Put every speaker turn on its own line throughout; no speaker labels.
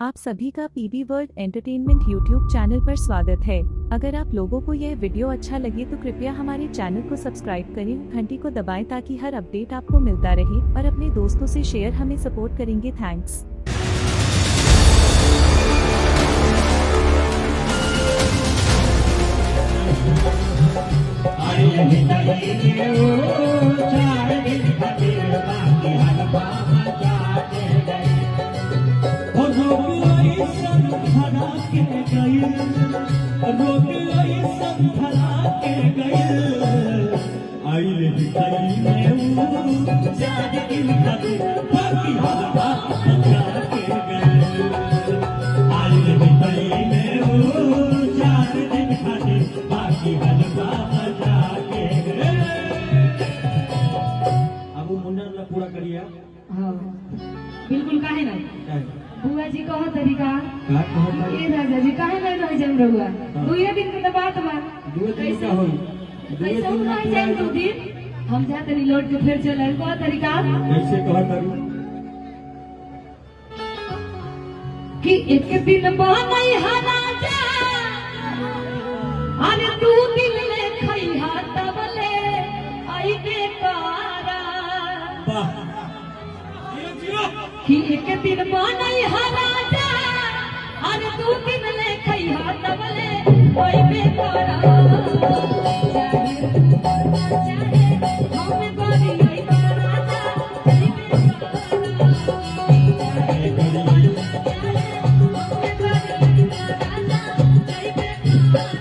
आप सभी का PB world entertainment YouTube channel पर स्वागत है। अगर आप लोगों को यह वीडियो अच्छा लगे तो कृपया हमारे चैनल को सब्सक्राइब करें, घंटी को दबाएं ताकि हर अपडेट आपको मिलता रहे और अपने दोस्तों से शेयर हमें सपोर्ट करेंगे। Thanks.
अब वो मुंडन वाला पूरा करिए।
हाँ, बिल्कुल, काहे ना। बुआ जी कहो तरीका।
का कहत?
ए राजा जी, काहे नहीं रह जाम रहुआ? दुए दिन के तो बात बा।
दुए दिन का होई? दुए
कैसे
दिन
रह जाम 2 दिन? हम जा तनी, लौट के फिर चल आइब। कहो तरीका।
कैसे कहत तारू?
कि एक दिन बनई हा राजा, अरे 2 दिन ले खइहा, तबले आइबे कारा।
वाह, जियो जियो!
कि एक दिन बनई हा राजा, अरे 2 दिन ले खइहा, तबले आइबे कारा। चाहे चाहे हम बारी आइबा राजा, आइबे कारा। चाहे चाहे हम बारी आइबा राजा, आइबे कारा।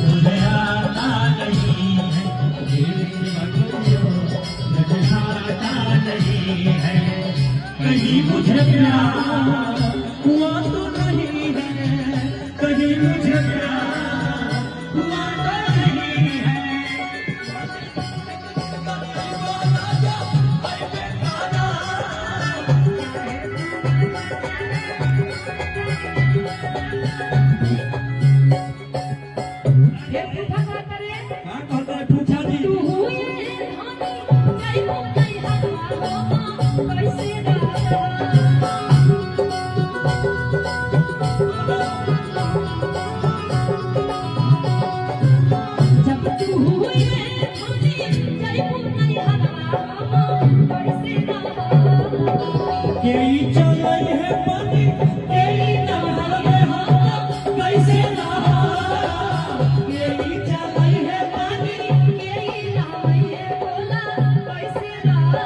मुझे आता नहीं है, दिल सिवा कोई नजर आता नहीं है। कहीं मुझे प्यार हुआ तो नहीं है, कहीं मुझे प्यार हुआ तो नहीं है।
हे फूफा, का करे?
का कहता है पूछा जी?
तू हुए धनी जाइबो नहीं हरवा, कैसे रहा? जब तू हुए धनी जाइबो नहीं हरवा, कैसे रहा?
के चलै है पानी, के नहावे हम, कैसे नहा? के चलै है पानी,
के नावे बोला, कैसे रहा?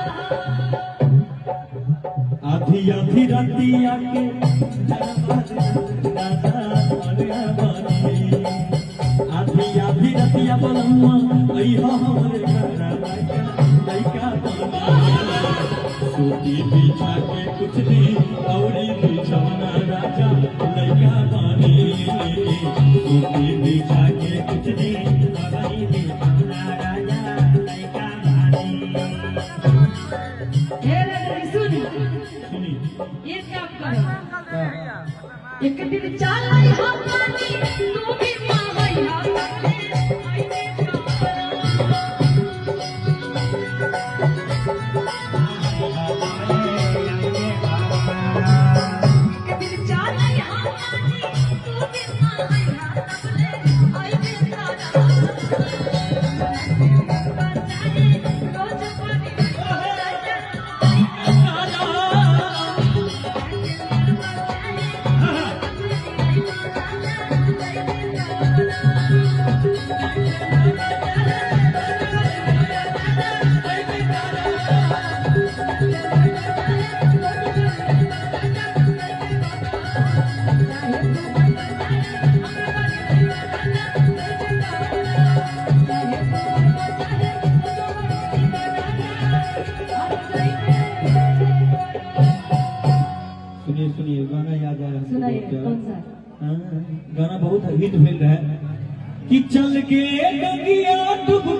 आधी आधी रतिया के दादा अरे बानी, आधी आधी रतिया बलम्मा अइहा हमरे घरा, लइका लइका बानी। सूती बिछा के कुछ दी औरी बिछौना, राजा लइका बानी। सूती बिछा के कुछ दी औरी बिछौना, राजा लइका बानी।
हे राजा, सुन।
सुनी।
एक काम करो, एक दिन चल हो पानी, तू भी मावई हा तबले आइबे कारा। एक दिन चल हो पानी, तू भी मावई हा तबले आइबे कारा। चाहे रोज पानी राजा, आइबे कारा।
सुनिए सुनिए, गाना याद आ रहा है।
सुनाइए।
बहुत।
कौन सा?
हाँ, गाना बहुत हिट भेल रहे कि चल के गंगिया डुबकी।